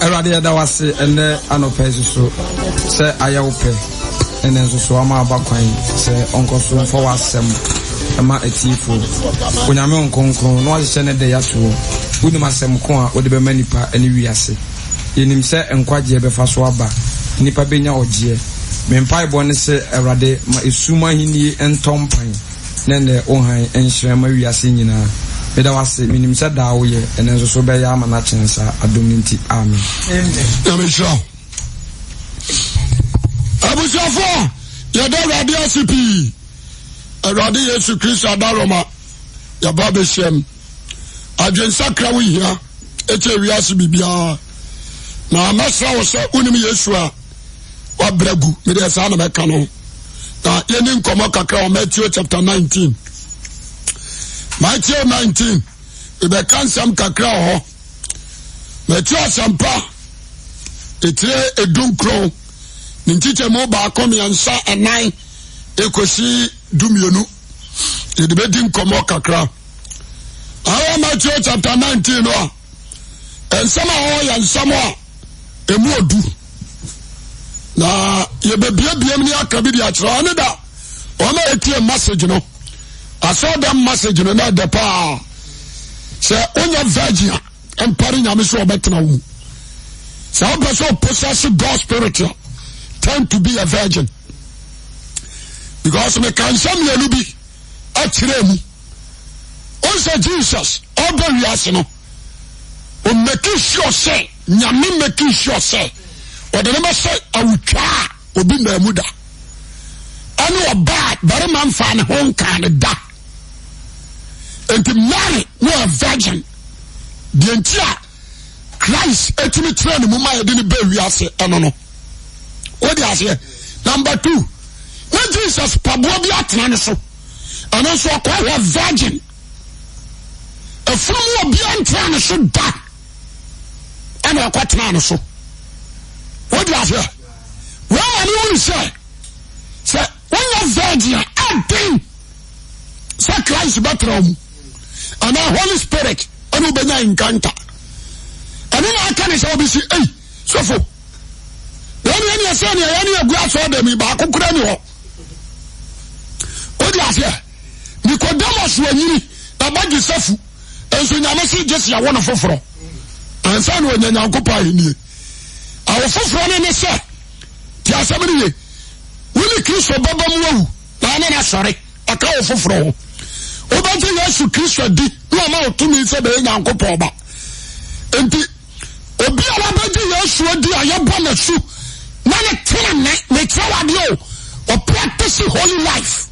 Awurade yɛda wo ase ɛnnɛ anɔpa yi soso sɛ ayɛ wo pɛ ɛnɛ nso so ama aba kwan sɛ ɔnkɔ so mfa w'asɛm ɛma atiefo. Onyame wo nkronkron na wahyehyɛ ne dɛ yɛato wonim asɛm ko a wode bɛma nipa ne wiase. Yɛnim sɛ nkwagyeɛ bɛfa so aba, nnipa bɛnya ɔgyeɛ. Me mpaebɔ ne sɛ Awurade ma esum ahennie ntɔ mpan na ɛnɛ wo hann nhyerɛn ma wiase nyinaa. Meda wo ase, menim sɛ daa woyɛ, ɛnɛ nso so wobɛyɛ ama no akyɛn saa, adom no nti, amen. Nyame nhyira wo. Abusuafoɔ, yɛda Awurade ase pii. Awurade Yesu Kristo adaroma yɛba abɛhyiam. Adwensakra wo hia ɛkyɛ wiase biribiara. Na mɛsrɛ wo sɛ wonim Yesu a wabrɛ gu. Medeɛ saa na mɛka no. Na yɛni nkɔmmɔ kakra wɔ Matthew chapter 19. Matthew 19 mebɛka nsɛm kakra wɔ hɔ. Matthew asɛmpa etire edunkron ne nkyekyɛmu baako mmiɛnsa ɛnan ekosi dumienu yɛde bɛdi nkɔmmɔ kakra. Awɔ Matthew chapter 19 no a nsɛm a ɔwɔ yɛ nsɛm a emu odu na yɛbɛbiebiem ne aka bi de akyerɛ ɔne da wɔn a ɛtie message no asɔɔdɛm message no na ɛdɛ paa sɛ wonya virgin a mpare nyame sɛ ɔbɛtena wo mu sɛ wopɛ sɛ ɔpossess God spirit a tend to be a virgin because meka nsɛm mmienu bi akyerɛ mu ɔnsɛ Jesus ɔbɛ wiase no ɔmaki sure sɛ nyame maki sure sɛ ɔde no bɛsɛ awotwaa obi naa mu da ɛne ɔbaa barima mfaa ne ho nkaa ne da nti Mary no a virgin deɛ nti a Christ etumi tena ne mu ma yɛde ne bɛ wiase ɛno no wode aseɛ number two na Jesus paboa bi atena ne so ɛno nso ɔkɔ hɔ virgin efunumu obiara ntena ne so da ɛna ɔkɔ tena ne so wode aseɛ wɔn ma ne wuli sɛ sɛ wonya virgin a ɛden sɛ Christ bɛtena mu anaa Holy Spirit ɛna wobɛnya encounter ɛno na aka ne sɛ wobɛsi ei sɔfo wɔn yɛ neɛ sɛ neɛ yɛne agu asɔ dɛm yi baako kora ni hɔ wode aseɛ Nicodemus wanyini na bagye safu nso nyame se gye se yɛwo no foforɔ ansa na ɔnya Nyankopɔn ahennie awo foforɔ no ne sɛ te asɛm no ye wo ne Kristo bɛba mu awu na ɔne no asɔre ɔka wo foforɔ ho wobɛgye Yesu Kristo adi na ɔma wo tumi sɛ bɛyɛ Nyankopɔn ba nti obi a wabɛgye Yesu adi a yɛbɔ n'asu na ne tene ne mekyerɛ wadeɛ o ɔpractice holy life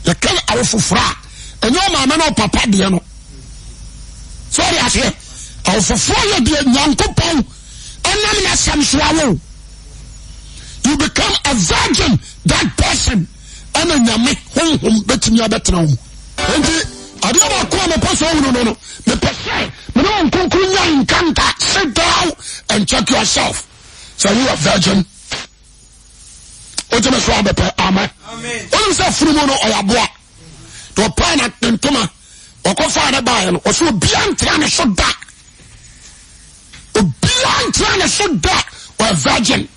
yɛka awo foforɔ a ɛnyɛ ɔmaame ne ɔpapa deɛ no sɛ ɔde aseɛ awo foforɔ yɛ deɛ Nyankopɔn ɛnam n'asɛm so awo you become a virgin that person ɛna nyame honhom bɛtumi abɛtena wo mu nti adeɛ baako a mepɛ sɛ ɔhunu no no mepɛ sɛ mene wɔn nkonkron nya nkanta sit down and check yourself sɛ you are virgin wogyeme so abɛpɛ amen wonim sɛ funumu no ɔyɛ aboa na ɔpaa na ne ntoma ɔkɔfaa ne baeɛ no ɔsɛ obia ntena ne so da obia ntena ne so da ɔyɛ virgin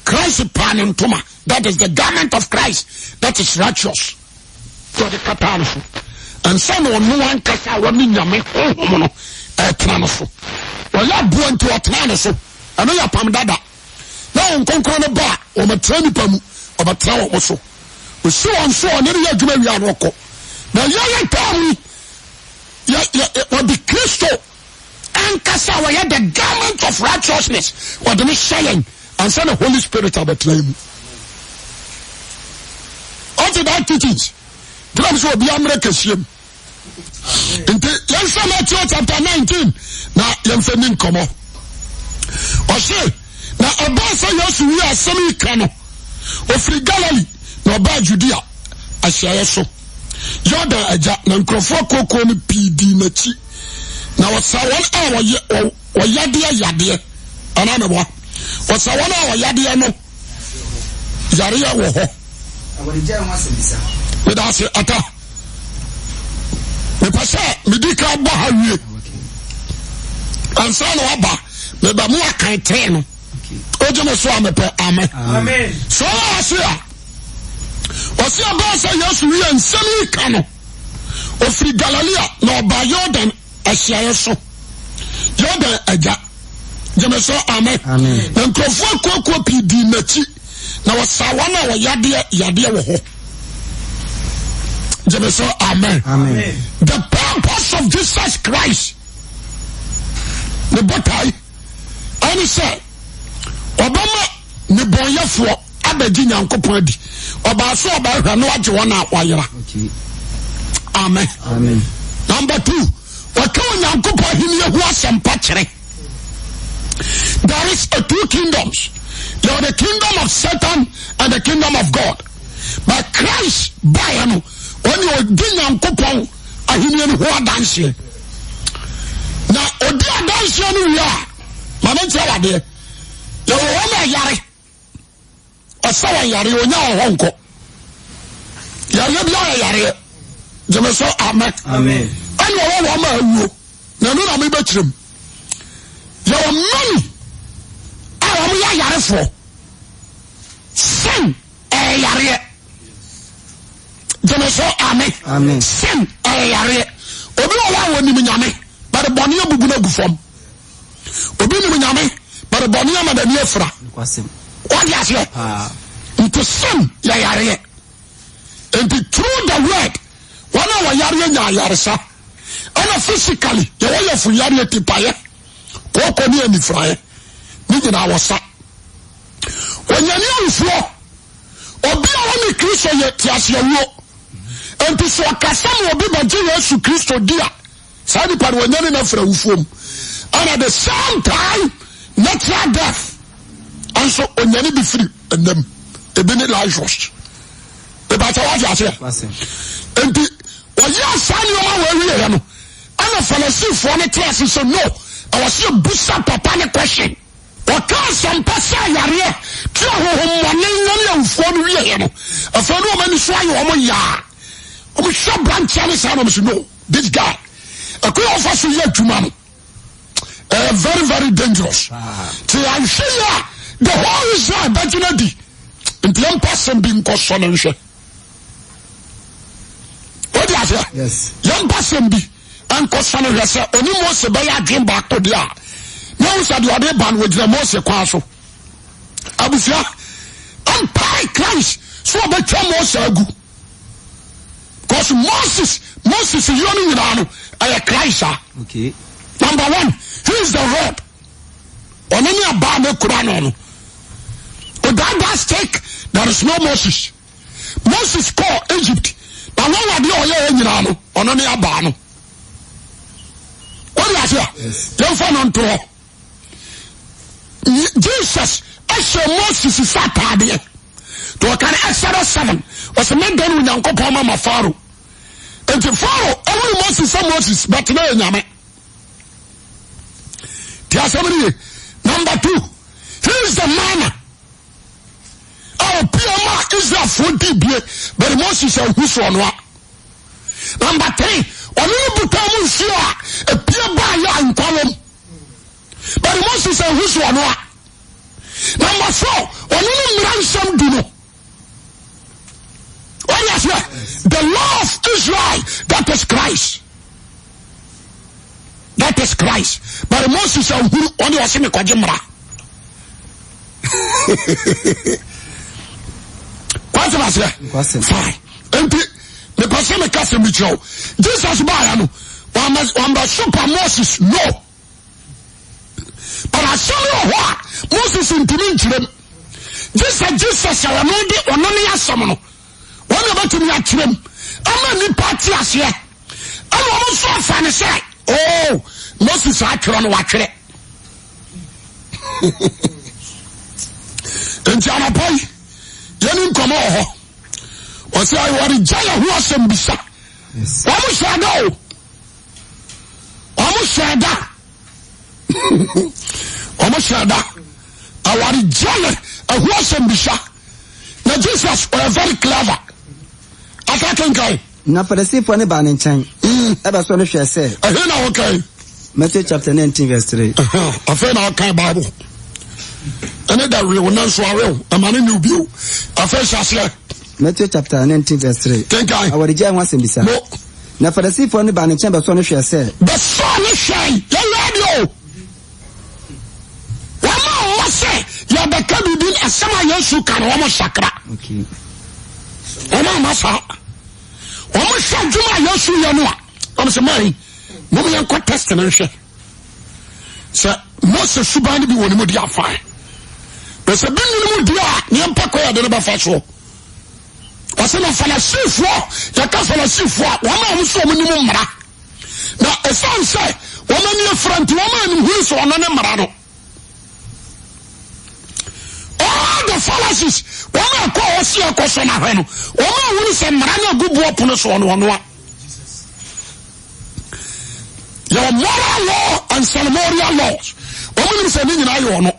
Christ paa ne ntoma that is the garment of Christ that is righteous ɔde kataa no so ansa na ɔno ankasa a wɔne nyame honhom no ɛtena no so ɔyɛ aboa nti ɔtena ne so ɛno yɛ apam dada na wɔn nkonkron no ba a wɔbɛtena nipa mu ɔbɛtena wɔn so osi wɔn so ɔne no yɛ adwuma wia no ɔkɔ na yɛyɛ taa mu yɛ yɛ wɔde Kristo ankasa a wɔyɛ the garment of righteousness wɔde no hyɛ yɛn ansa na Holy Spirit abɛtena yɛn mu ɔte that teachings gyina mi sɛ obi ammerɛ kɛseɛ mu nti yɛnhwɛ Matthew chapter 19 na yɛmfa ni nkɔmmɔ ɔse na ɛbaa sɛ Yesu wie asɛm yi ka no ɔfiri Galilee na ɔbaa Judea ahyiaeɛ so Yordan agya na nkurɔfoɔ akuokuo no pii dii n'akyi na ɔsa wɔn a wɔyɛ wɔyadeɛ yadeɛ anaa mɛboa ɔsa wɔn a wɔyadeɛ no yareɛ wɔ hɔ meda ase ata mepɛ sɛ medi ka bɔ ha wie ansa na waba mebɛbɔ. Ba mu akan tee no. Ogye me so a mepɛ amen. Sɛ ɔwɔ ase a, ɔsi ɛbɛn sɛ Yesu wie nsɛm yi ka no, ofiri Galilea na ɔbaa Yordan ahyiaeɛ so. Yordan agya. Gyeme so amen. Na nkurɔfoɔ akuakuo pii dii n'akyi na wɔsaa wɔn a wɔyadeɛ yadeɛ wɔ hɔ. Gyeme so amen. The purpose of Jesus Christ ne botae ɛne sɛ ɔbɛma ne bɔnyɛfoɔ abɛgye Nyankopɔn adi. Ɔbaa so ɔbɛhwɛ na wagye wɔn a wayera. Amen. Number two, wɔka Onyankopɔn ahenni ho asɛmpa kyerɛ. There is a two kingdoms. There are the kingdom of Satan and the kingdom of God. But Christ baeɛ no, ɔne ɔdi Nyankopɔn ahenni no ho adanseɛ. Na ɔdi adanseɛ no wie a, ma ne nkyerɛ wadeɛ. Yɛwɔ wɔn a yare. Ɔsɛ wɔn yareɛ, ɔnya wɔn hɔ nkɔ. Yareɛ bi ayɛ yareɛ. Gyeme so amen. Ɛne ɔwɔ wɔn ma awuo. Na ɛno na mebɛkyerɛ mu. Yɛwɔ many a wɔn yɛ ayarefoɔ. Sin ɛyɛ yareɛ. Gyeme so amen. Sin ɛyɛ yareɛ. Obi wɔ hɔ a wɔnim nyame, but bɔne abubu no agu fam. Obi nim nyame, but bɔne ama n'ani afira. Wade aseɛ? Nti sin yɛ yareɛ. Nti through the word, wɔn a wɔyareɛ nya ayaresa. Ɛna physically, yɛwɔ yɛfo yareɛ tipaeɛ, kooko ne anifiraeɛ. Ne nyinaa wɔsa. Onyane awufoɔ. Obi a ɔne Kristo yɛ teaseawuo. Nti sɛ ɔkasa ma obi bɛgye Yesu Kristo di a, saa nipa no wɔnyane no afiri awufoɔ mu. And at the same time, natural death nso onyane bi firi ɛnam. Ebi ne Lazarus. Ìbàtà wájú aseɛ. Nti ɔyɛ saa nneɛma wɔ awieɛ no, ɛna Farisifoɔ no te ase sɛ no, ɛwɔ sɛ yɛbusa papa ne question. Ɔka asɛmpa sɛ yareɛ te ahohommɔne nyane awufoɔ no wieɛ no, afei ne wɔn ani so ayɛ wɔn yaa. Wɔn hwɛ aberanteɛ no saa na wɔn sɛ no, this guy, ɛkwan a ɔfa so yɛ adwuma no, ɛyɛ very very dangerous. Te anhwɛ yi a, the whole Israel bɛgyina di. Nti yɛmpa asɛm bi nkɔ sɔ no nhwɛ. Wode aseɛ? Yɛmpa asɛm bi nkɔ sɔ no hwɛ sɛ ɔne Mose bɛyɛ adwen baako deɛ a, na ɛhu sɛ deɛ ɔde ba no wɔgyina Mose kwan so. Abusua, mpae Christ sɛ ɔbɛtwa Mose agu. Because Moses, Moses yɔ no nyinaa no, ɛyɛ Christ a. Okay. Number one, he is the rod. Ɔno ne abaa ne kura no no. Without that stick, there is no Moses. Moses kɔɔ Egypt na wɔn adeɛ ɔyɛ yɛ nyinaa no, ɔno ne abaa no. Wọ́n yà sẹ́, yẹn fa no nto hɔ. Jesus ɛhyɛ Moses sɛ ataadeɛ. Tí ɔka no Exodus 7, ɔsɛ mɛdan Onyankopɔn ma ma Pharaoh. Nti Pharaoh ɔhunu Moses sɛ Moses bɛtena yɛ nyame. Tí asɛm no ye. Number two, he is the manna. A ɔpia ma Israelfoɔ di bie, but Moses ahu so ɔnoa. Number three, ɔno ne buta mu nsuo a epie baayɛ a nkwa wɔm. But Moses ahu so ɔnoa. Number four, ɔno ne mmara nsɛm du no. What is here? The law of Israel, that is Christ. That is Christ. But Moses ahuru ɔne ɔse mekɔgye mmara. Wate aseɛ? Fine. Nti mepɛ sɛ meka sɛm bi kyerɛ wo. Jesus baeɛ no, wamba super Moses no. But asɛm wɔ hɔ a Moses ntumi nkyerɛ mu. Gye sɛ Jesus a ɔno de ɔno ne asɛm no, wɔn na bɛtumi akyerɛ mu ama nnipa ate aseɛ. Ɛna wɔn nso afa no sɛ, oh, Moses atwerɛ no watwerɛ. Nti anɔpa yi, yɛne nkɔmɔ wɔ hɔ. Ɔsɛ wɔregya yɛn ho asɛm bisa. Wɔn hyɛ da o. Wɔn hyɛ da. Wɔn hyɛ da. Awaregya yɛ ɛho asɛm bisa. Na Jesus ɔyɛ very clever. Asa kenkan. Na Farisifoɔ no baa ne nkyɛn, ɛbɛsɔ no hwɛɛ sɛ. Ɛhe na wɔkan? Matthew chapter 19 verse 3. Afei na ɔkan Bible. Ɛne da wew na nso awew ɛma ne new bio. Afei hyɛ aseɛ. Matthew chapter 19 verse 3. Kenkan. Awaregyae ho asɛm bisa. Mo. Na Farisifoɔ no baa ne nkyɛn bɛsɔɔ no hwɛɛ sɛ. Bɛsɔɔ no hwɛe. Yɛyɛ adeɛ o. Wɔn a wɔwɔ sɛ yɛbɛka biribi asɛm a Yesu ka no wɔn sakra. Okay. Wɔn a wɔn saa. Wɔn hwɛ adwuma a Yesu yɛ no a wɔn sɛ man mom yɛnkɔ test no nhwɛ sɛ Mose suban no bi wɔ ne mu di afae. Na sɛ bi nni ne mu di a ne yɛmpɛ kɔ yɛde no bɛfa soɔ. Wɔsɛ na Farisifoɔ yɛka Farisifoɔ a wɔn a wɔn so wɔn nim mmara. Na ɛsiane sɛ wɔn ani afira nti wɔn a hunu sɛ ɔno ne mmara no. All the fallacies wɔn a ɛkɔ hɔ si ɛkɔ so n'ahwɛ no wɔn a hunu sɛ mmara no agu boɔ pono so ɔno ɔno a. Yɛwɔ moral law and ceremonial laws. Wɔn nim sɛ ne nyinaa yɛ ɔno.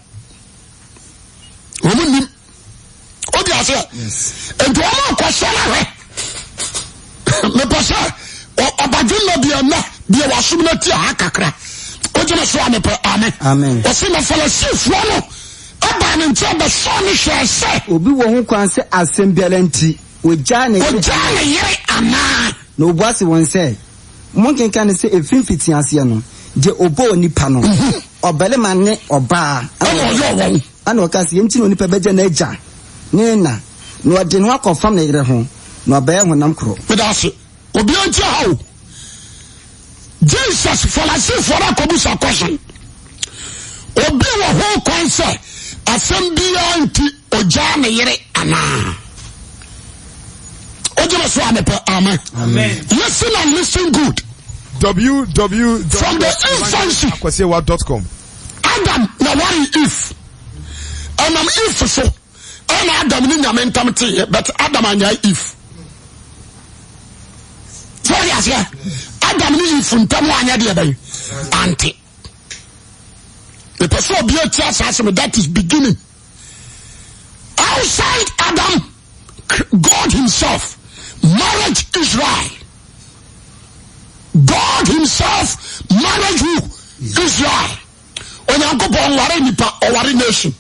Wɔn nim. O di aseɛ. Nti wɔn akɔsɔ n'ahwɛ. Mepɛ sɛ ɔbadwemma bi ɛnɛ deɛ wasom no ati aha kakra. Wogyina so a mepɛ amen. Ɔsi na Farisifoɔ no ɛbaa ne nkyɛn bɛsɔɔ ne hwɛɛ sɛ. Obi wɔ ho kwan sɛ asɛm biara nti ogyaa ne yere. Ogyaa ne yere anaa? Na obua se wɔn sɛ, Monkenkan no sɛ ɛfiri mfitiaseɛ no, deɛ ɔbɔɔ onipa no, ɔbarima ne ɔbaa na ɔyɔɔ wɔn. Ɛnna ɔkaa sɛ, Yei nti na onipa bɛgya n'agya ne ne na, na ɔde ne ho akɔfam ne yere ho, na wɔabɛyɛ honam koro. Meda ase. Obiara ntie ha o. Jesus Farisifoɔ no akɔbusa question. Obi wɔ ho kwan sɛ asɛm biara nti ogyaa ne yere anaa? Wogyina so a mepɛ amen. Listen and listen good. www. From the infancy. Akwasiwa.com. Adam na wari Eve. Ɛnam Eve so ɛna Adam ne Nyame ntam teeɛ but Adam anyae Eve. So ɔde aseɛ Adam ne Eve ntam anyɛ deɛ bɛn ante. Mepɛ sɛ obi ati asaase me that is beginning. Outside Adam, God himself marriage Israel. God himself marriage who? Israel. Onyankopɔn nware nipa, ɔware nation.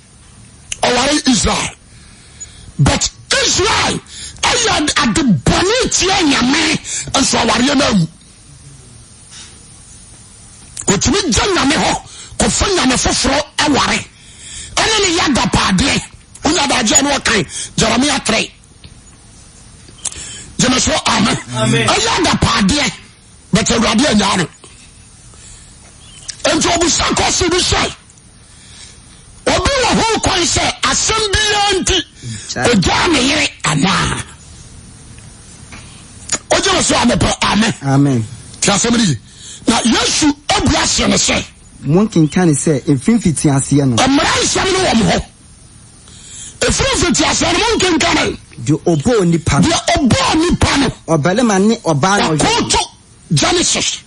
Ɔware Israel. But Israel ɛyɛ ade bɔne tia Nyame nso awareɛ no awu. Otumi gya Nyame hɔ kɔfa nyame foforɔ aware ɛne ne yɛ agapaadeɛ. Wonya adagyeɛ no ɔkan Jeremia 3. Gyeme so amen. Ɛyɛ agapaadeɛ but Awurade anyaa no. Nti obusa kɔsi bi sɛ obi wɔ ho kwan sɛ asɛm biara nti ogyaa ne yere anaa? Ogye me so amepɛ amen. Amen. Ti asɛm no yi. Na Yesu abua se no sɛ. Monkenkan sɛ ɛfiri mfitiaseɛ no. Mmara nsɛm no wɔ mo hɔ. Ɛfiri mfitiaseɛ no monkenkan. Deɛ ɔbɔɔ nipa no. Deɛ ɔbɔɔ nipa no. Ɔbarima ne ɔbaa na ɔyɔɔ. Ɔkooto Genesis.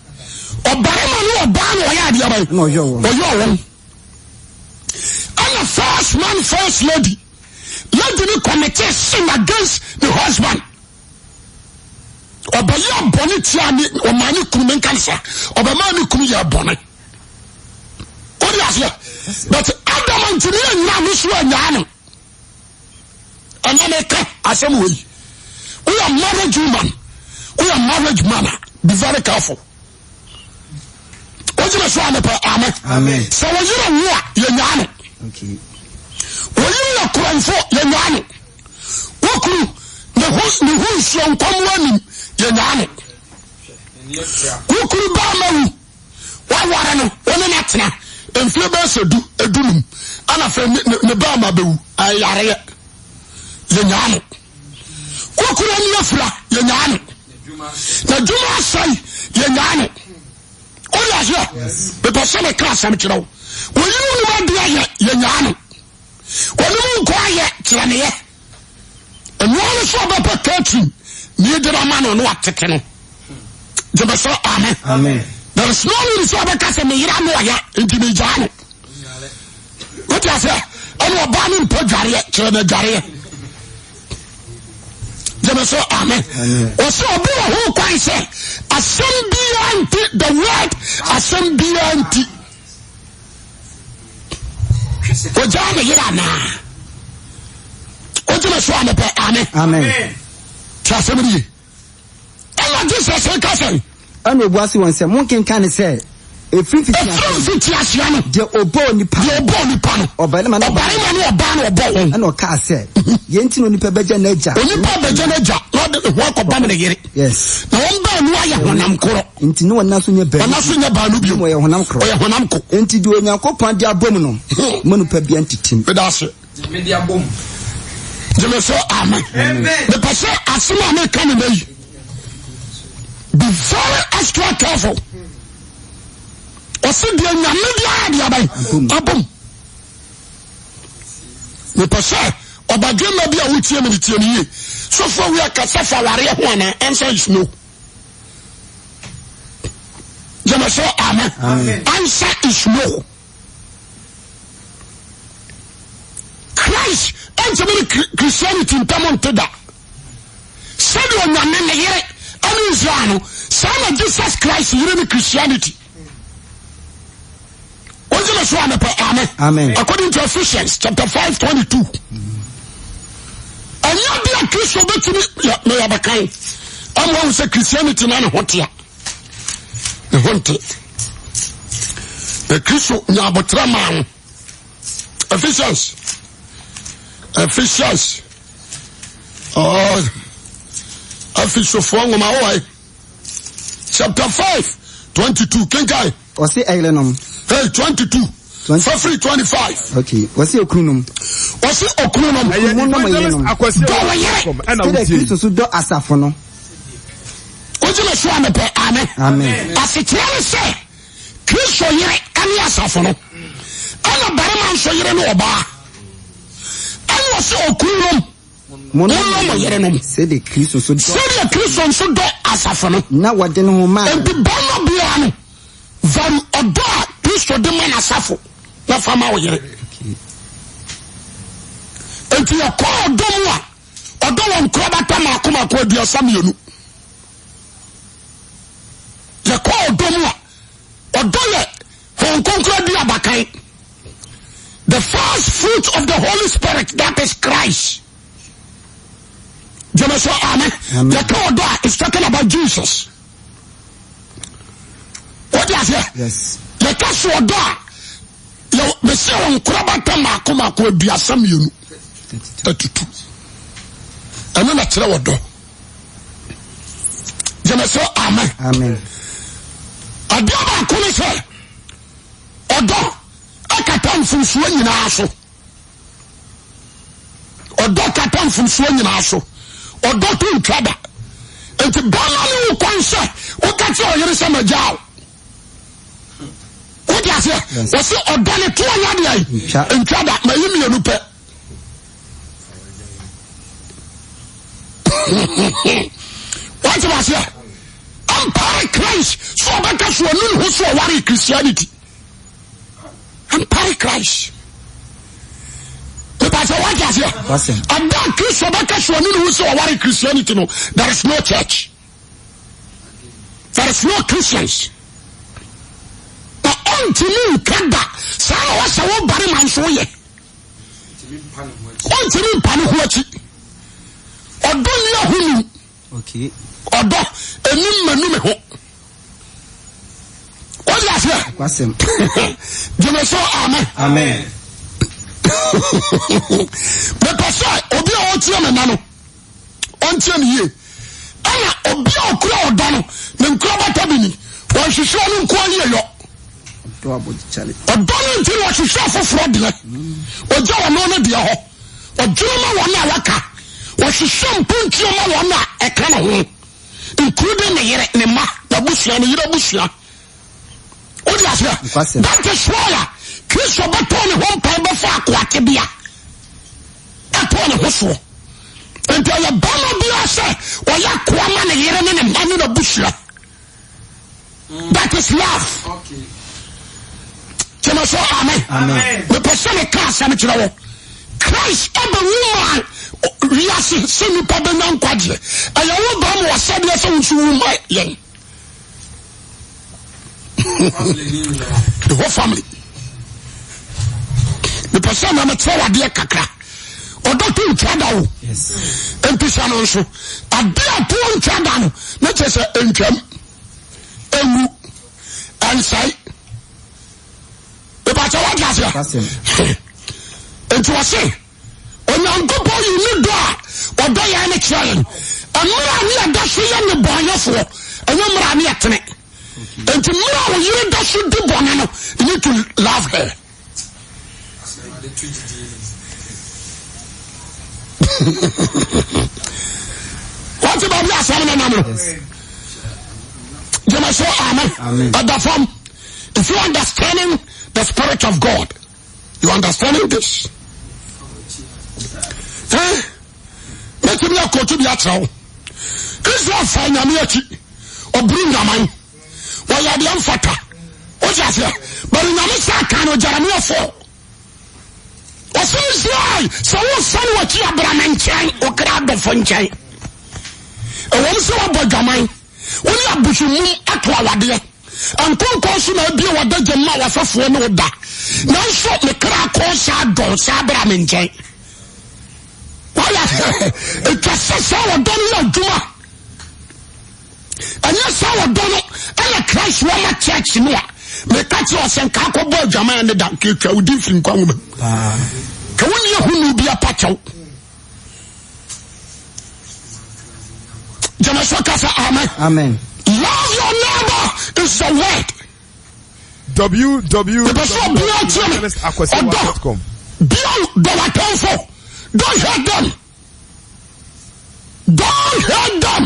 Ɔbarima ne ɔbaa na ɔyɛ adeɛ bɛn? Na ɔyɔɔ wɔn. Ɔyɔɔ wɔn. Ɛna first man first lady. Lady no committed sin against the husband. Ɔbɛyɛ bɔne tia ne ɔmaa ne kunu menka ne sa. Ɔbɛmaa ne kunu yɛ bɔne. Wode aseɛ? But Adam ntumi anyina no so anyaa no. Ɛna meka asɛm wei. Woyɛ marriage woman, woyɛ marriage man a, be very careful. Wogyina so a mepɛ amen. Sɛ wɔyere wo a yɛnyaa no. Wɔyere yɛ korɔmfo yɛnyaa no. Wokuru ne ho ne ho nsuo nkɔm anim yɛnyaa no. Wokuru baa ma wu waware no wo ne no atena mfie bɛyɛ sɛ du edunum ɛna afei ne ne baa ma bɛwu ɛyareɛ yɛnyaa no. Wokuru ani afira yɛnyaa no. N'adwuma asɛe yɛnyaa no. Wode aseɛ mepɛ sɛ meka asɛm kyerɛ wo. Wɔyere wonim adeɛ ayɛ yɛnyaa no. Wɔnim nkɔ ayɛ kyerɛ ne yɛ. Ɛnoa no sɛ ɔbɛpɛ catering ne yɛde no ama no na watete no. Gyeme sɛ amen. There is no need sɛ ɔbɛka sɛ meyera no ɔya nti megyaa no. Wote aseɛ ɛne ɔbaa no mpɛ dwareɛ kyerɛ no adwareɛ. Gyeme Gyeme so amen. Ɔsɛ obi wɔ ho kwan sɛ asɛm biara nti the word asɛm biara nti ogyaa ne yere anaa? Wogyeme so amepɛ amen. Ti asɛm no ye. Ɛna Jesus ka sɛ. Ɛna obua se wɔn sɛ, Monkenkan ne sɛ, ɛfiri mfitiaseɛ no, deɛ ɔbɔɔ onipa deɛ ɔbɔɔ nipa no, ɔbarima ne ɔbarima ne ɔbaa na ɔbɔɔ wɔn. Ɛna ɔkaa sɛ, Yei nti na onipa bɛgya n'agya. Onipa bɛgya n'agya na ɔde ne ho akɔbam ne yere. Yes. Na wɔn baanu ayɛ honam korɔ. Nti ne wɔn nna so nyɛ baanu. Wɔn nna so nyɛ baanu bio. Wɔyɛ honam korɔ. Wɔyɛ honam ko. Nti deɛ Onyankopɔn de abom no, mma onipa biara ntetem. Meda ase. Gyeme so amen. Mepɛ sɛ asɛm a meka ne nɛ yi, be very extra careful. Ɔse deɛ Nyame de ayɛ de aban abom. Mepɛ sɛ ɔbadwemma bi a wotie me no tie me yie. Sɔfoɔ wi akasa fa awareɛ ho anaa? Answer is no. Gyeme so amen. Answer is no. Christ ɛntumi ne Christianity ntam nte da. Sɛdeɛ Onyame ne yere ɛne Israel no, saa na Jesus Christ yere ne Christianity. Wogye me so a mepɛ amen. Amen. According to Ephesians chapter 5 22. Ɛnyɛ de a Kristo bɛtumi yɛ meyɛ bɛkan ama wahu sɛ Christianity na ne ho tea. Ne ho nte. Na Kristo nya abotrɛ maa no. Ephesians Ephesians oh, Efesofoɔ nwoma wɔ hɔ chapter 5 22 kenkan. Ɔse ɛyerenom. Hey 22. Fafiri 25. Okay. Ɔse okununom. Ɔse okununom. Ɛyɛ Mo nnɔ mo yerenom. Dɔ wo yere. Sɛdeɛ Kristo nso dɔ asafo no. Wogye me so a mepɛ amen. Amen. Asekyerɛ ne sɛ Kristo yere ne asafo no. Ɛna barima nso yere ne ɔbaa. Ɛna ɔse okununom. Monnɔ mo yerenom. Sɛdeɛ Kristo nso dɔ. Sɛdeɛ Kristo nso dɔ asafo no. Na wɔde ne ho maa. Enti barima biara no value ɔdɔ a Kristo de ma n'asafo na fa ma wo yere. Enti yɛkɔ ɔdɔ mu a, ɔdɔ wɔ nkorabata mmaako mmaako 32. Yɛkɔ ɔdɔ mu a, ɔdɔ yɛ Honhom Kronkron adi abakan. The first fruit of the Holy Spirit that is Christ. Gyeme so amen. Yɛka ɔdɔ a it's talking about Jesus. Wode aseɛ? Yɛka so ɔdɔ a mese wɔ nkorabata mmaako mmaako 32. 32. Ɛno na kyerɛ ɔdɔ. Gyeme so amen. Amen. Adeɛ baako ne sɛ ɔdɔ ɛkata mfomsoɔ nyinaa so. Ɔdɔ kata mfomsoɔ nyinaa so. Ɔdɔ to ntwa da. Nti bɛrima ne wo kwan sɛ woka kyerɛ ɔyere sɛ magyaa wo. Wode aseɛ? Wɔse ɔdɔ ne to ɔnyɛ adeɛ ntwa da. Mayi mmienu pɛ. Wate aseɛ? Ampare Christ sɛ ɔbɛka so ɔnu ne ho so ɔware Christianity. Ampare Christ. Mepa sɛ wate aseɛ? Ada Kristo bɛka so ɔnu ne ho sɛ ɔware Christianity no, there is no church. There is no Christians. Na ɔntumi nka da saa na wɔsɛ wo barima nso woyɛ. Ɔntumi mpa ne ho akyi. Ɔdɔ ni ahonu. Ɔdɔ ɛni mmanu me ho. Wọ́n aseɛ. Gyeme so amen. Amen. Mepɛ sɛ obi a ɔtie me nna no ɔntie me yie. Ɛna obi a ɔkura ɔdɔ no ne nkura bata bi ni wɔnhwehwɛ ɔno nko ayie yɔ. Ɔdɔ no nti na ɔhwehwɛ afoforɔ deɛ. Ɔgya ɔno no deɛ hɔ. Ɔdwene ma wɔn a wɔaka. Ɔhwehwɛ mpuntuo ma wɔn a ɛka ne ho. Including ne yere, ne mma, n'abusua, ne yere abusua. Wode aseɛ? That is why a Kristo bɛtɔɔ ne ho mpae bɛfa akoa tebea ɛtɔɔ ne ho soɔ. Nti ɛyɛ bɛrima biara sɛ ɔyɛ akoa ma ne yere ne ne mma ne n'abusua. That is love. Kyerɛ sɛ amen. Mepɛ sɛ meka asɛm kyerɛ wo. Christ abɛwu maa wiase sɛ nnipa bɛnya nkwagyeɛ. Ɛyɛ wo baa ma wasɛdeɛ sɛ wo nso wu ma yɛn. The whole family. Mepɛ sɛ na mekyerɛ wadeɛ kakra. Ɔdɔ to ntwa da o. Nti hyɛ no nso. Adeɛ a to ntwa da no, ne kyerɛ sɛ ntwam, ɛnwu, ɛnsɛe. Ìbàkyɛ wọ́n di aseɛ. Nti wọ́n se Onyankopɔn yi ne dɔ a ɔdɔ yɛn no kyerɛ yɛn. Mmerɛ a ne yɛda so yɛ nnebɔnyɛfoɔ, ɛnyɛ mmerɛ a ne yɛtene. Nti mmerɛ a wo yere da so di bɔne no, you need to love her. Wọ́n ti baabi asɛm no nam no. Gyeme so amen. Ɛda fam. If you understanding the spirit of God, you understanding this. Eh? Mɛtumi akɔtu bi akyerɛ wo. Israel fa nyame akyi. Ɔburu nyaman. Wɔyɛ adeɛ mfata. Wote aseɛ? Bɛrɛ nyame sɛ aka no Jeremia 4. Ɔsɛ Israel sɛ wosane w'akyi abra me nkyɛn, wo kra adɔfo nkyɛn. Ɛwɔm sɛ woabɔ adwaman. Wo ne abosomum ato awadeɛ. Nkonkɔn so na abue w'adagya mu ma w'afɛfoɔ ne wo da. Nanso me kra kɔn saa dɔn saa bra me nkyɛn. Wayɛ ɛtwa sɛ saa ɔdɔ no yɛ adwuma. Ɛnyɛ saa ɔdɔ no ɛna Christ wɔ ma church no a meka kyerɛ ɔsɛ nka akɔbɔ adwaman ne da nka atwa wo din firi nkwa nwoma mu. Ka wo ne ahunu bi apakyɛw. Gyeme so ka sɛ amen. Amen. Love your neighbor is the word. www.evangelistAkwasiwa.com. Bia dɔ w'atamfo. Don't hate them. Don't hate them.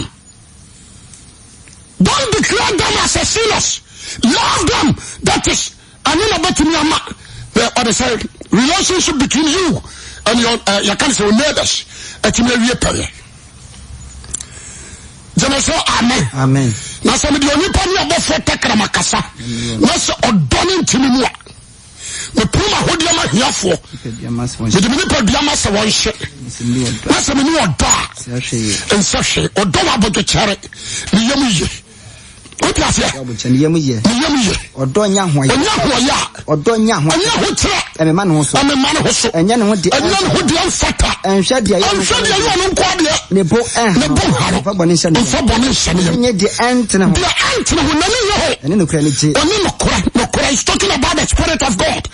Don't declare them as a sinners. Love them. That is ɛno na bɛtumi ama ɔde sɛ relationship between you and your uh, yɛka no sɛ your neighbors atumi awie pɛyɛ gyeme so amen amen na sɛ mede onipa ne ɔbɔfoɔ tɛkrɛma kasa na sɛ ɔdɔ ne ntimi mu a mepere m'ahodeɛ ma hiafoɔ mede me nipadua ma sɛ wɔnhye na sɛ mene ɔdɔ a nsɛ hwee ɔdɔ wɔ abodwokyɛre ne yam ye wote aseɛ ne yam yɛ ne yam yɛ ɔdɔ nyɛ ahoɔyɛ ɔnyɛ ahoɔyɛ a ɔdɔ nyɛ ahoɔyɛ ɛnyɛ ahokyerɛ ɛmema ne ho so ɛmema ne ho so ɛnyɛ ne ho deɛ ɛnyɛ ne ho deɛ mfata ɛnhwɛ deɛ ɛyɛ ɛnhwɛ deɛ ɛyɛ ɔno nko adeɛ ne bo ɛnha ne bo nha no mfa bɔne nhyɛ ne mfa bɔne nhyɛ ne yam ɛnyɛ deɛ ɛntene ho deɛ ɛntene ho n'ani yɛ ho ɛne nokorɛ no gye ɔne nokorɛ nokorɛ is talking about the spirit of God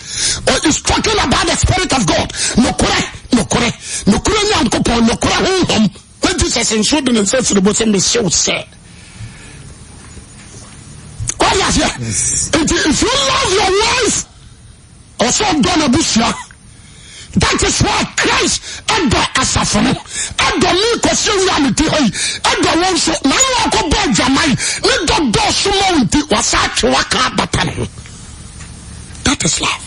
or is talking about the spirit of God nokorɛ nokorɛ nokorɛ Nyankopɔn nokorɛ honhom Na Jesus nso de ne nsa siri bo sɛ mesew sɛ. Wọ́n aseɛ. Nti if you love your wife, ɔsɛ ɔdɔ n'abusua. That is why Christ ɛdɔ asafo no, ɛdɔ me kɔsi awia me ti ha yi, ɛdɔ wɔn nso. Na ɛna ɔkɔ bɔ adwaman ne dɔ dɔɔso ma wo nti wasa atwe waka abata ne ho. That is love.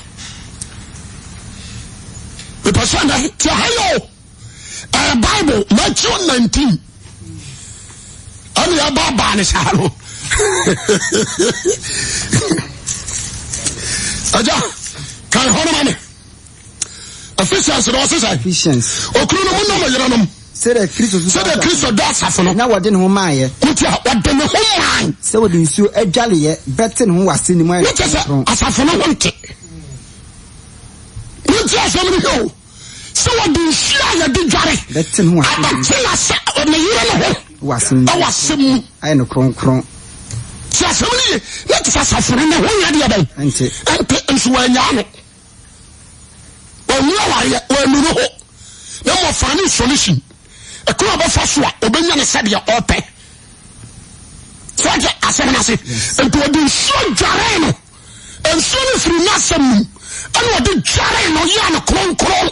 Mepɛ sɛ ɛnɛ te ha yɛ o. Ɛyɛ Bible Matthew 19 ɛne ɛba baa ne saa no agya kan hɔ no ma me Ephesians na ɔse sɛ Ephesians okunu no mo nnɔ mo yerenom sɛdeɛ Kristo sɛdeɛ Kristo dɔ asafo no na wɔde ne ho maayɛ wotia wɔde ne ho mae sɛ wɔde nsuo adwaleyɛ bɛte ne ho wɔ ase ne mu ayɛ ne kyɛ sɛ asafo no ho nte wonti asɛm no hwɛ o sɛ wɔde nsuo a yɛde dware bɛte ne ho asɛm mu abɛte n'asɛ ne yere ne ho wɔ asɛm mu ɛwɔ asɛm mu ayɛ no kronkron. Ti asɛm no ye na te sɛ asafo no ne ho nyɛ deɛ bɛn Ɛnte. ɛnte nso wɔanyaa no wɔnwu awareɛ wɔanu no ho na mmɔ fa ne solution ɛkwan a ɔbɛfa so a ɔbɛnya no sɛdeɛ ɔpɛ sɛ ɔte asɛm no ase nti wɔde nsuo dwaree no Nsuo no firi n'asɛm no mu ɛna ɔde dwaree no yɛɛ no kronkron.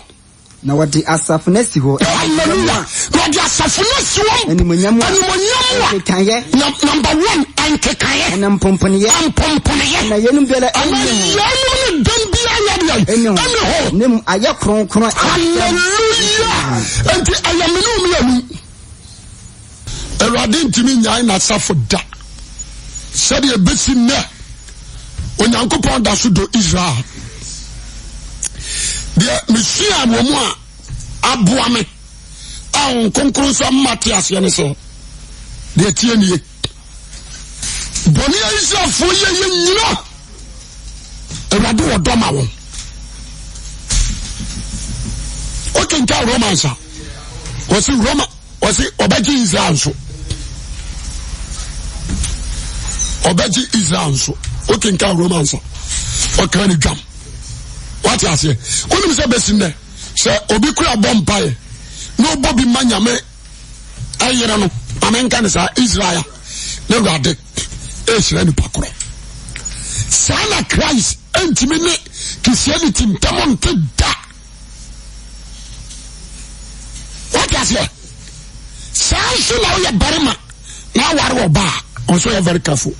Na wɔde asafo no asi hɔ. Hallelujah. Na ɔde asafo no asi hɔ. Animuonyam a. Animuonyam a. Nkekaeɛ. Number one, nkekaeɛ. Ɛna mpomponeɛ. Mpomponeɛ. Na yeinom biara ɛna ɛnni ho. yeinom ne dɛm biara yɛ deɛ. Ɛnni ho. Ɛnni ho. Na mmom ayɛ kronkron. Hallelujah. Enti ɛyɛ mene mmienu. Awurade ntumi nnyae n'asafo da. Sɛdeɛ ɛbɛsi nnɛ, Onyankopɔn da so dɔ Israel. Deɛ mesuaa wɔ mu a aboa me a Honhom Kronkron nso ama mate aseɛ ne sɛ, deɛ tie nie. Bɔne a Israelfoɔ yɛ yɛ nyina, Awurade wɔ dɔ ma wɔn. Wokenkan Romans a, wɔsi Roma wɔsi ɔbɛgye Israel nso. Ɔbɛgye Israel nso. Wokenkan Romans a, ɔka ne dwam. Wate aseɛ? Wonim sɛ bɛsi nnɛ sɛ obi kura bɔ mpaeɛ na ɔbɔ bi ma nyame ɛyere no ma menka ne saa Israel ne Awurade ɛhyira nipa korɔ. Saa na Christ ɛntumi ne Christianity ntam nte da. Wate aseɛ? Saa nso na woyɛ barima na aware ɔbaa ɔnso yɛ very careful.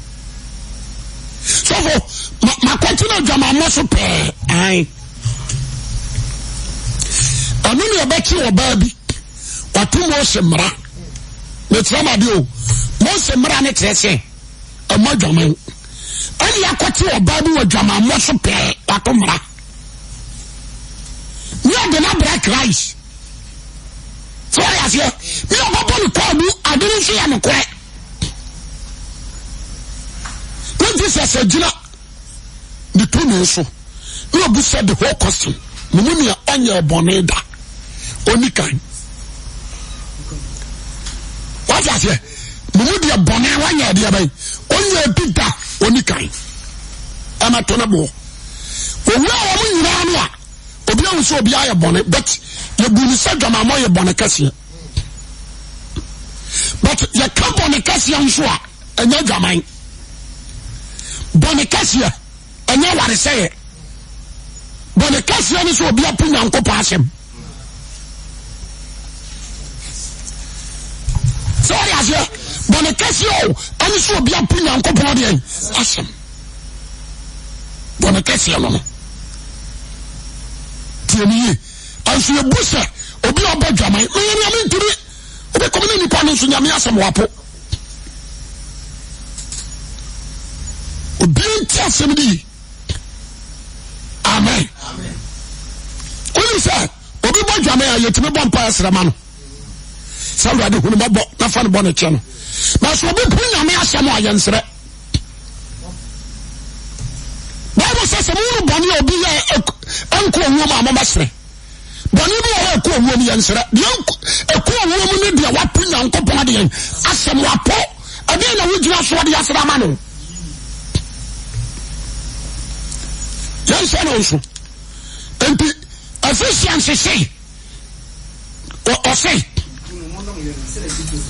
Sɔfo, makɔtena adwamammɔ so pɛɛ ae. Ɛno ne ɛbɛkye ɔbaa bi wato Mose mmara. Mekyerɛ ma adeɛ o. Mose mmara ne kyerɛ sɛ ɛmɔ adwaman. Ɛne akɔkye ɔbaa bi wɔ adwamammɔ so pɛɛ wato mmara. Ne ɔde no abrɛ Christ. So wɔde aseɛ ne ɔbɛbɔ ne kɔɔ mu ade no nso yɛ nokorɛ. Ne Jesus agyina ne tumi so ne ɔbisa the whole question ne mu nea ɔnyɛ bɔne da ɔni kan. Wate aseɛ ne mu deɛ bɔne wanyɛ adeɛ bɛn ɔnyɛ bi da ɔni kan ɛmɛto ne boɔ. Owura wɔn nyinaa no a obi ahu sɛ obi ayɛ bɔne but yɛbu no sɛ dwamammɔ yɛ bɔne kɛseɛ but yɛka bɔne kɛseɛ nso a ɛnyɛ dwaman bɔne kɛseɛ ɛnyɛ waresɛyɛ bɔne kɛseɛ ne sɛ obi apo Nyankopɔn asɛm sɛ wɔde aseɛ bɔne kɛseɛ o ɛne sɛ obi apo Nyankopɔn deɛ asɛm bɔne kɛseɛ no no tie ne yie ɛnso yɛbu sɛ obi a ɔbɔ dwaman meyɛ nea mentumi wobɛkɔm ne nnipa no nso nyame asɛm wapo obi nti asɛm no yi amen wonim sɛ obi bɔ dwaman a yɛtumi bɔ mpa ɛsrɛ ma no sɛ awurade hunu mɔbɔ na fa no bɔ ne kyɛ no na sɛ obi po nyame asɛm a yɛnsrɛ Bible sɛ sɛ mohunu bɔne a obi yɛ ɛnkɔ owuo mu a mommɛsrɛ. Bɔne bi wɔ hɔ ɛkɔ owuo mu yɛnsrɛ. Deɛ ɛkɔ owuo mu ne deɛ wapo Nyankopɔn deɛ asɛm wapo. Ɛdeɛ na wogyina soɔ de asrɛ ama no. Yɛnhyɛ no nso. Enti Ephesians se ɔse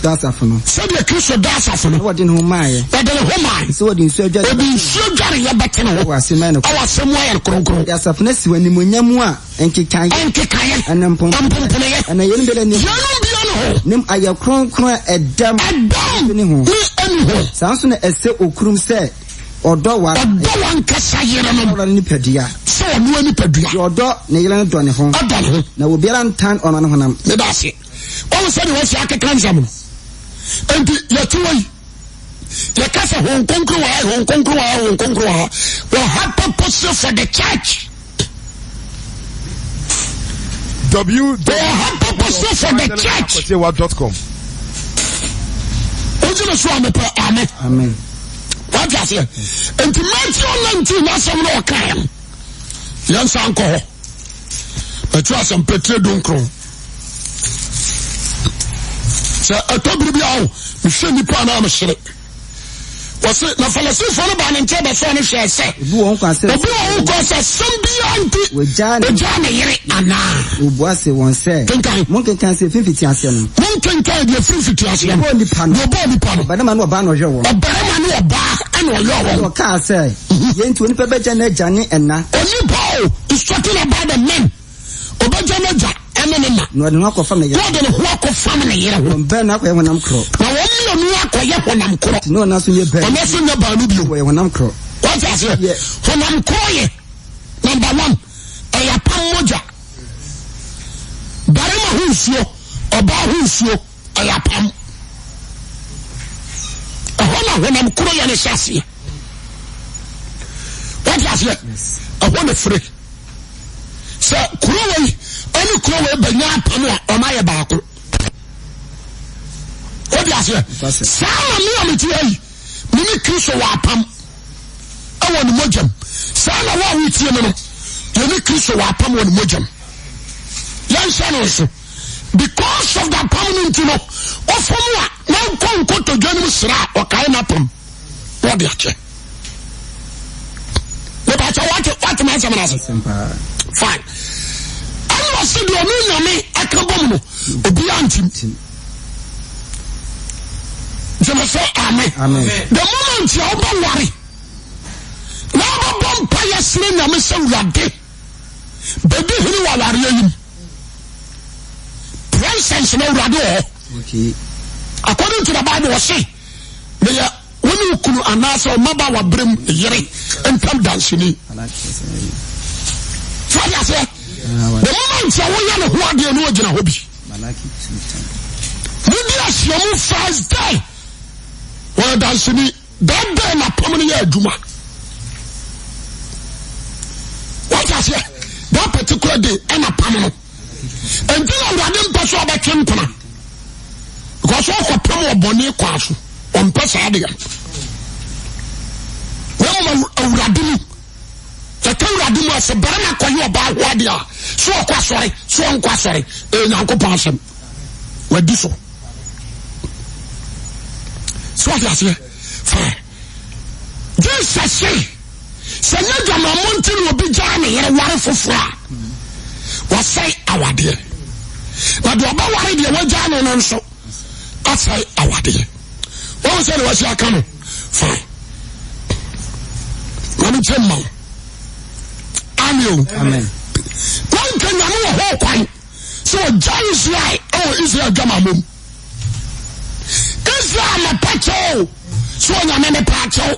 dɔ asafo no. Sɛdeɛ Kristo dɔ asafo no. Na wɔde ne ho maeɛ. Wɔde ne ho mae. Sɛ wɔde nsuo adware. Wɔde nsuo dware yɛ bɛte ne ho. Ɛwɔ asɛm ayɛ no. Ɛwɔ asɛm mu ayɛ no kronkron. Wɔde asafo no asi wɔ animuonyam mu a nkekaeɛ. Nkekaeɛ. Ɛne mpomponeɛ. Ɛna yeinom biara nni ho. Yeinom biara ne ho. Ne ayɛ kronkron a ɛdɛm. Ɛdɛm. Ne ho. Ne ɛni ho. Saa nso na ɛsɛ okurum sɛ ɔdɔ wa. Ɔdɔ wankasa yerenom. Ɔdɔ ne nipadua. Sɛ ɔno nipadua. Deɛ ɔdɔ ne yere no dɔ ne ho. Ɔdɔ ne ho. Na obiara ntan ɔno ne honam. Meda ase. Wɔn sɛ deɛ wɔsi akeka nsɛm no. Nti yɛte wɔ yi. Yɛka sɛ Honhom Kronkron wɔ ha, Honhom Kronkron wɔ ha, Honhom Kronkron wɔ ha. Wɔ ha purpose for the church. W Wɔ ha purpose for the church. dot com. Wogye me so a mepɛ amen. Amen. Wate aseɛ? Nti Matthew 19 n'asɛm na ɔkaeɛ no, yɛnsa nkɔ hɔ. Matthew asɛmpa tire dunkron. Sɛ ɛtɔ bere bi a o, mehwɛ nnipa a na mesere. Wɔse na Farisifoɔ no baa ne nkyɛn bɛsɔɔ no hwɛɛ sɛ Obi wɔ ho kwan sɛ obi wɔ ho kwan sɛ asɛm biara nti Wɔgyaa ne- ogyaa ne yere anaa. Wɔbua se wɔn sɛ, Kenkan. Monkenkan sɛ ɛfiri mfitiaseɛ no, Monkenkan deɛ ɛfiri mfitiaseɛ no. Wɔbɔɔ nipa no. Deɛ ɔbɔɔ nipa no. ɔbarima ne ɔbaa na ɔyɔɔ wɔn. Ɔbarima ne ɔbaa ɛna ɔyɔɔ Na wɔn. ɔkaa sɛ, Yei nti onipa bɛgya n'agya ne ɛna, Onipa o, is talking about the men. Ɔbɛgya n'agya ɛne ne na. na ɔde ne ho akɔfam ne Na yere. ɔde ne ho akɔfam ne yere ho. Wɔn baanu akɔyɛ honam korɔ. Na wɔn mmienu akɔyɛ honam korɔ. Nti na ɔno nso nyɛ baanu Ɔno nso nyɛ baanu bio. wɔyɛ honam korɔ. Wate aseɛ? Yeah. Honam korɔ yɛ number one. Ɛyɛ apam mogya. Barima ho nsuo, ɔbaa ho nsuo, ɛyɛ apam. Ɛhɔ na honam korɔ yɛ no hyɛ aseɛ. Wate aseɛ? Ɛhɔ na fire. Sɛ kuro wei ɛne kuro. aberanteɛ wei bɛnya apam a ɔma yɛ baako. Wode aseɛ? Saa na me a mete ha yi, me ne Kristo wɔ apam ɛwɔ ne mogyam. Saa na wo a wotie me no, yɛne Kristo wɔ apam wɔ ne mogyam. Yɛnhyɛ no nso. Because of the apam no nti no, wofam a na nkɔ nkotodwe no mu sra a ɔkae n'apam na ɔde akyɛ. Mepakyɛ wate wate m'asɛm no ase. Fine. Ɛna ɔse deɛ ɔno nyame aka bom no obiara ntim. Gyeme sɛ amen. The moment a wobɛware na wobɛbɔ mpa yɛsrɛ nyame sɛ wurade bɛdi hene wɔ awareɛ yi mu. Presence na awurade wɔ hɔ. According to the Bible ɔse meyɛ Wo ne wo kunu anaasɛ ɔmmabaawa berɛ mu yere ntam danseni. So ade aseɛ? The moment a woyɛ ne ho adeɛ no ɔgyina hɔ bi. Modi ahyiamu first day. Wɔyɛ danseni. That day na pam no yɛ adwuma. Wate aseɛ? That particular day ɛna pam no. Nti na awurade mpɛ sɛ ɔbɛtwe mpena because ɔkɔpam wɔ bɔne kwan so ɔmpɛ saa deɛ na mmom awurade mu yɛka awurade mu a sɛ barima kɔyɛ ɔbaa ho adeɛ a so ɔkɔ asɔre so ɔnkɔ asɔre ɛyɛ nyankopɔn asɛm wadi so so ɔde aseɛ fine Jesus se sɛ nyɛ dwamammɔ nti na obi gyaa ne yere ware foforɔ a wasɛe awadeɛ na deɛ ɔbɛware deɛ wagyaa no no nso asɛe awadeɛ wɔn sɛ na wasi aka no fine na mekyɛ mma wo ame o wɔnka nyame wɔ hɔ kwan sɛ ɔgya Israel ɛwɔ Israel dwamammɔ mu Israel mɛpa kyɛw sɛ onyame mepa kyɛw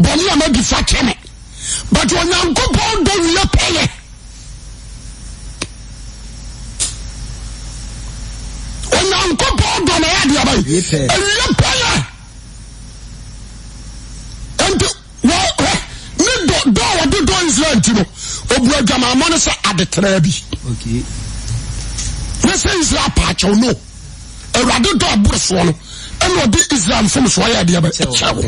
bɔne a madi fa kyɛ me but onyankopɔn dɔ wie pɛyɛ onyankopɔn dɔ na ɛyɛ adeɛ bɛyɛ ɛwie pɛyɛ nti wɔ ne dɔ dɔ a wɔde dɔ Israel nti no obu adwamammɔ no sɛ adetraa bi ne sɛ Israel paakyɛw no Awurade dɔ aboro soɔ no ɛna ɔde Israel mfomsoɔ yɛ adeɛ bɛ ɛkyɛ wo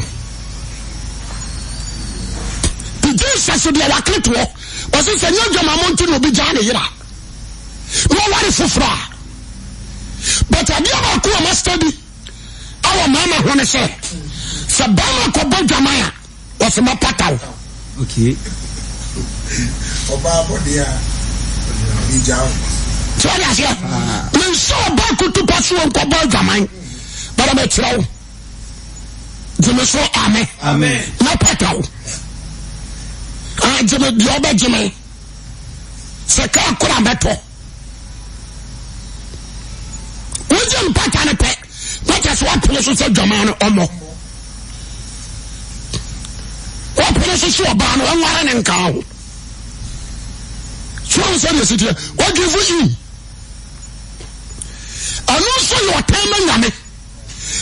nti Jesus deɛ waka toɔ ɔse sɛ nyɛ adwamammɔ nti na obi gyaa ne yera na ɔware foforɔ a but adeɛ baako a ma study ɛwɔ mmarima ho ne sɛ sɛ barima kɔbɔ dwaman a wɔsɛ mɛpata wo. Okay. Ɔbaa bɔdeɛ a megya wo. Sɛ ɔde aseɛ mensɛ ɔbaa kutupa so nkɔbɔ adwaman bɛrɛ mɛkyerɛ wo gyeme so ame mɛpata wo gyeme deɛ ɔbɛgye me sɛ kaa kora mɛtɔ wogye mpata no pɛ na kyɛ sɛ woapene so sɛ dwaman no ɔmmɔ woapene so sɛ ɔbaa no ɔnware ne nkaa ho so ɔn sɛ deɛ siteɛ wogive in ɛno nso yɛ ɔtan ma nyame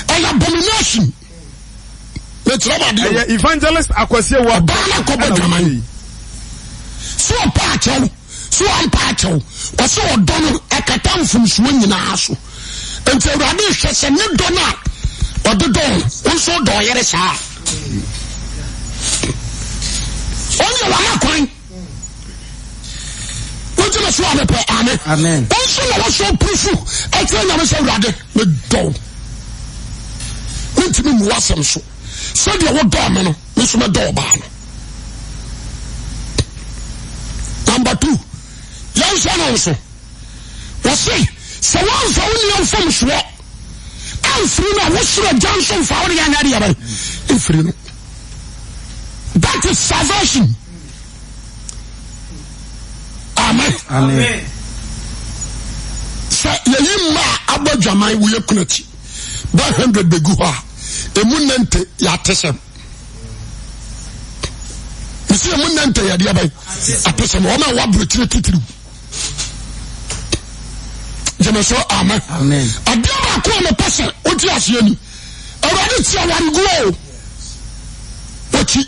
ɛyɛ abomination mekyerɛ ma adeɛ ɛyɛ evangelist akwasi ewa ɔbaa no akɔbɔ dwaman sɛ ɔpa akyɛw So wampa akyɛw? Ɔsɛ ɔdɔ no ɛkata mfomsoɔ nyinaa so. Nti Awurade hwɛ sɛ ne dɔ no a ɔde dɔ wo nso dɔ ɔyere saa. Ɔnyɛ wama kwan. Wogye me so a mepɛ ame. Wo nso na wɔsɔ purufu ɛkyerɛ Nyame sɛ Awurade medɔ wo. Mentumi mmu w'asɛm so. Sɛdeɛ wodɔɔ me no, me nso mɛdɔ ɔbaa no. Number two, yɛnhwɛ no nso. Wɔse sɛ wɔmfa wo nua mfomsoɔ amfiri no a, wo soro agya nso mfa wo deɛ anyɛ deɛ bɛn mfiri no. That is salvation. Amen. Amen. Sɛ yɛyi mma a abɔ adwaman woyɛ kuna akyi bɛ 100 bɛgu hɔ a, ɛmu nante yɛate sɛm. Mesi emu nna ntɛ yɛde aban atesɛm wɔn a wɔaburokyire titiriw. Gyeme so amen. Adeɛ baako a mepɛ sɛ wote aseɛ ni. Awurade ti awareguo o. Wɔkyi.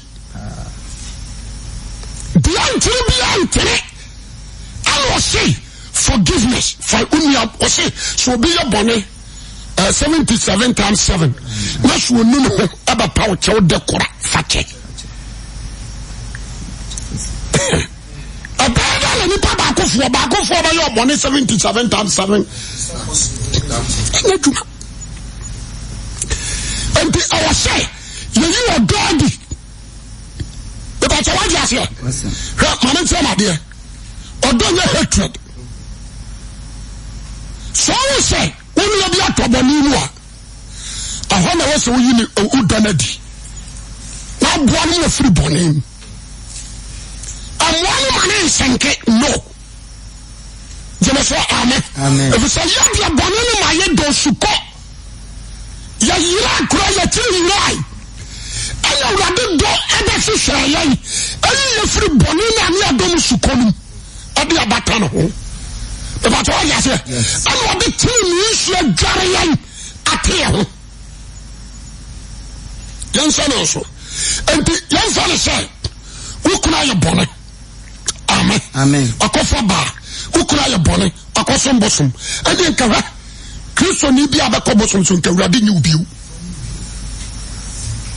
Deɛ ntene biara ntene. Ɛna ɔse. Forgiveness fa onua ɔse sɛ obi yɛ bɔne 77 times 7 na so onu ne ho ɛbɛpa wo kyɛw dɛ kora fa kyɛ. Ɛbɛyɛ dɛ na nipa baakofoɔ baakofoɔ bɛyɛ ɔbɔne 77 times 7 ɛnyɛ adwuma. Nti ɛwɔ sɛ yɛyi ɔdɔ adi. Ìbàkyɛ wagye aseɛ. Hwɛ maame nkyɛn mu adeɛ. Ɔdɔ nyɛ hatred. Sɛ ɔwɔ sɛ wo nua bi atɔ bɔne mu a, ɛhɔ na ɛwɔ sɛ woyi ne wodɔ no adi. Na aboa no ma firi bɔne mu. Mmoa no ma ne nsɛnke no. Gyeme so amen. Ɛfiri sɛ yɛdeɛ bɔne no ma yɛ dɔ sukɔ. Yɛyera kora yɛkyiri yerae. Ɛna Awurade dɔ ɛbɛhwehwɛɛ yɛn. Ɛyi yɛ firi bɔne no a ne yɛdɔ mu sukɔ no mu. Ɛde abata ne ho. Ɛbɛtɛ wɔde aseɛ. Ɛna ɔde tenenee nsuo adware yɛn ate yɛn ho. Yɛnhyɛ no nso. Enti yɛmfa no sɛ wo kunu ayɛ bɔne. Amen. Ɔkɔfa baa. Wo kunu ayɛ bɔne. Ɔkɔsom bosom. Ɛne nka hwɛ. Kristoni bi a bɛkɔ bosom so nka Awurade nye wo bio.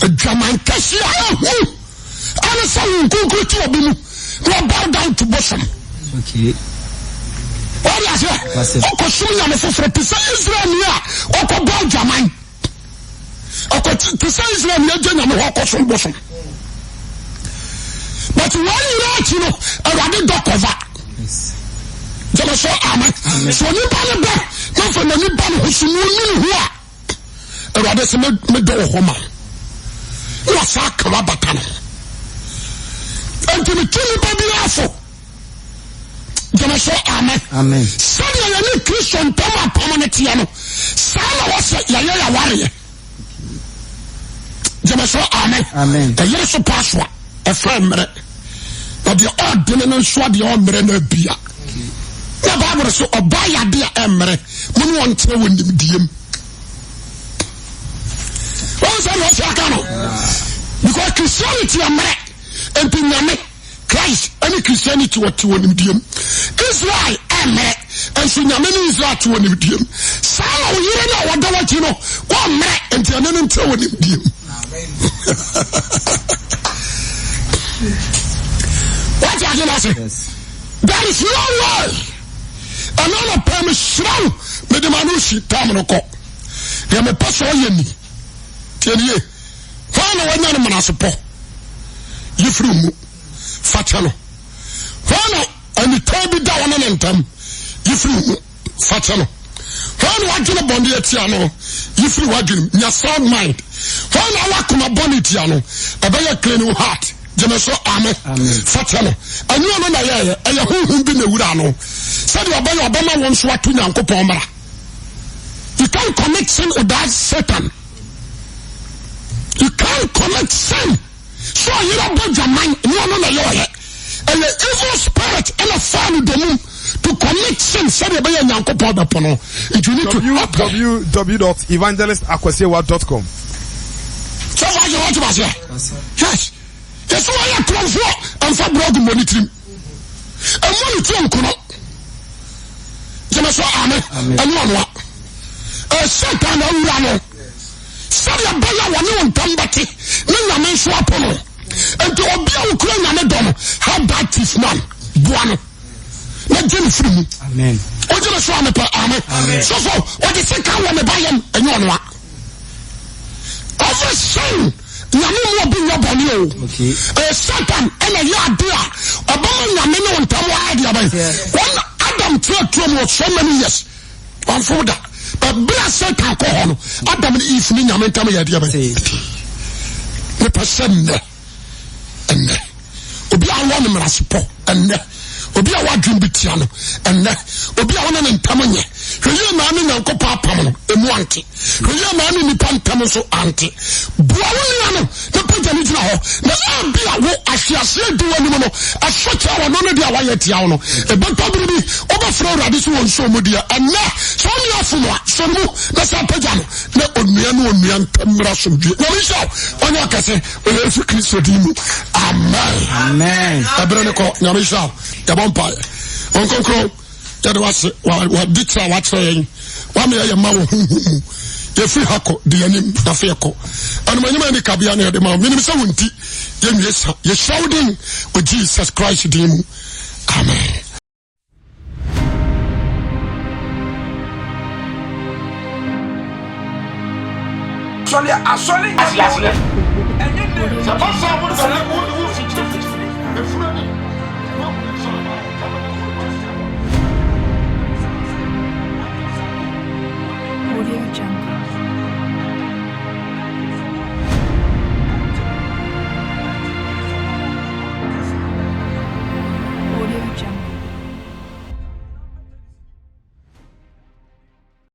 Adwaman kɛse a ɛho ɛne sɛ wo nkonkoro te obi mu na ɔbow down to bosom. Wɔde aseɛ ɔkɔsom nyame foforɔ te sɛ Israelni a ɔkɔbɔ adwaman. Ɔkɔ te sɛ Israel ni agya nyame hɔ ɔkɔsom bosom. But wɔn nyinaa akyi no, Awurade dɔ kɔva. Gyeme so amen. So onipa no bɛ na afei n'ani ba ne ho so na ɔnu ne ho a, Awurade sɛ medɔ wɔ hɔ ma wo. Na wasa aka wabata no ho. Enti metu nipa biara fo. Gyeme so amen. Sɛdeɛ yɛne Kristo ntam apam no teɛ no, saa na wɔsɛ yɛyɛ yɛawareɛ. Gyeme so amen. Ɛyere so paa so a, ɛfɛ mmerɛ. Na deɛ ɔdene no nso adeɛ ɔmmerɛ no abia. Na Bible so ɔbaa yɛ adeɛ a ɛmmerɛ. Mo ne ɔntena wɔ nimdeɛ mu. Wɔn sɛ deɛ ɔsɛ aka no. Because Christianity mmerɛ. Nti nyame. Christ ne Christianity wɔte wɔ nimdeɛ mu. Israel ɛmmerɛ, nso Nyame ne Israel te wɔ nimdeɛ mu. Saa na wo yere no a wɔda w'akyi no, wɔmmerɛ, nti ɛne no ntra wɔ nimdeɛ mu. Wate ade no ase? There is no way. Ɛna na pɛ mesrɛ wo, mede ma no si tam no kɔ. Deɛ mepɛ sɛ ɔyɛ ni. Tie nie. Hwan na wanya no menasepɔ? Yi firi mu, fa kyɛ no. Hwan na anitan bi da wo ne ne ntam? Yi firi mu, fa kyɛ no. Hwan na wadwene bɔne atia no? Yi firi w'adwene mu, nya sound mind. Hwan na awa akoma bɔne tia no? Ɛbɛyɛ clean wo heart. Gyeme so amen. Fa kyɛ no. Ɛnyɛ ɔno na yɛyɛ, ɛyɛ honhom bi na ewura no. Sɛdeɛ ɔbɛyɛ ɔbɛma wɔn nso ato Nyankopɔn mmara. You can't commit sin without Satan. You can't commit sin. So ɔyere bɔ dwaman ne ɔno na ɛyɛ ɔyɛ. Ɛyɛ evil spirit ɛna faa no domum to commit sin sɛdeɛ ɛbɛyɛ Nyankopɔn bɛpo no. Nti you need to help her. www.evangelistakwasiewa.com So far, you want to say? Yes. Yɛsɛ wɔyɛ korɔmfoɔ ɛmfa brɔg mmɔ ne tirim. Ɛmmɔ ne tiri nkono. Gyeme so ame ɛne ɔnoa. Satan na awura no. Sɛdeɛ ɛbɛyɛ wɔne wo ntam bɛte ne Nyame nso apo no. Nti obi a wokura Nyame dɔ no, help that thief man. Boa no. Na gye ne firi mu. Wogye me so ame pɛ ame. Sɔfo, wɔde sika wɔ me ba yam ɛnyɛ ɔnoa. Every sin Nyame mu obi nyɛ bɔne o. Ɛyɛ Satan ɛna ɛyɛ ade a ɔbɛma Nyame ne wo ntam ayɛ de abɛn. Wɔn Adam tena tuo mu wɔ so many years. Wɔnfom da. But bere a Satan kɔ hɔ no, Adam ne Eve ne Nyame ntam yɛ de abɛn. Mepɛ sɛ nnɛ ɛnnɛ obi a wɔ ne mmarasepɔ ɛnnɛ obi a wadwene bi tia no ɛnnɛ obi a wɔne ne ntam nyɛ hwɛ yie naa ne nyankopɔn apam no emu ante hwɛ yie naa ne nipa ntam nso ante boa wo nua no na pagya no gyina hɔ na ebi a wo ahweaseɛ di w'anim no ɛso kyerɛ wɔn no deɛ wayɛ tia wo no ɛbɛtɔ bere bi wobɛfrɛ awurade so wɔ nsuo mu deɛ ɛnnɛ sɛ wo nua fom a sɔ no mu na sɛ pagya no na onua ne onua ntam mmra asomdwie nyame nhyira wo ɔnyɛ ɔkɛse wɔ yesu kristo din mu amen amen ɛberɛ no kɔ nyame nhyira wo yɛbɔ mpaeɛ ɔnkonkron. Yɛde wase wade kyerɛ a wakyerɛ yɛn. Wama yɛyɛ ma wɔ honhom mu. Yɛfiri ha kɔ de yɛnim na afei yɛkɔ. Animonyam ani kabea na yɛde ma wo. Menim sɛ wo nti yɛnwie sa. Yɛhyira wo din wɔ Jesus Christ din mu. Amen. Asɔre asɔre nyɛ Aseɛ. ɛnyɛ name. Sɛ ɛba saa mo.